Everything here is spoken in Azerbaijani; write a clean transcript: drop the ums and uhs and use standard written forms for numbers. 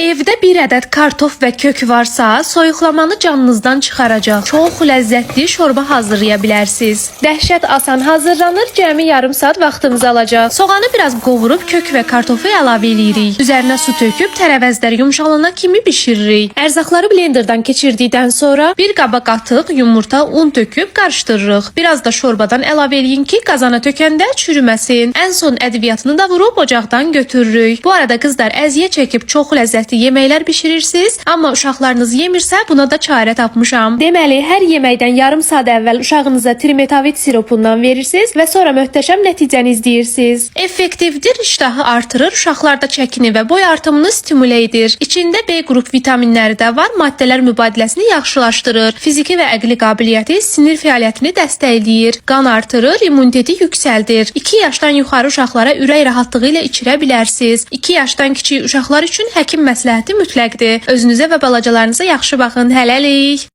Evdə bir ədəd kartof və kök varsa, soyuqlamanı canınızdan çıxaracaq. Çox ləzzətli şorba hazırlaya bilərsiniz. Dəhşət asan hazırlanır, cəmi yarım saat vaxtınızı alacaq. Soğanı biraz qovurub kök və kartofu əlavə eləyirik. Üzərinə su töküb tərəvəzlər yumşalana kimi bişiririk. Ərzaqları blenderdan keçirdikdən sonra bir qaba qatıq, yumurta, un töküb qarışdırırıq. Biraz da şorbadan əlavə eləyin ki, qazana tökəndə çürüməsin. Ən son ədviyyatını da vurub ocaqdan götürürük. Bu arada qızlar, əziyyət çəkib çox ləzzətli yeməklər bişirirsiniz, amma uşaqlarınız yemirsə, buna da çarə tapmışam. Deməli, hər yeməkdən yarım saat əvvəl uşağınıza trimetavit siropundan verirsiniz və sonra möhtəşəm nəticəni izləyirsiniz. Effektivdir, iştahı artırır, uşaqlarda çəkini və boy artımını stimule edir. İçində B qrup vitaminləri də var, maddələr mübadiləsini yaxşılaşdırır, fiziki və əqli qabiliyyəti, sinir fəaliyyətini dəstəkləyir, qan artırır, immuniteti yüksəldir. 2 yaşdan yuxarı uşaqlara ürək rahatlığı ilə içirə bilərsiniz. 2 yaşdan kiçik uşaqlar üçün həkim məsləhəti mütləqdir. Özünüzə və balacalarınıza yaxşı baxın. Hələlik.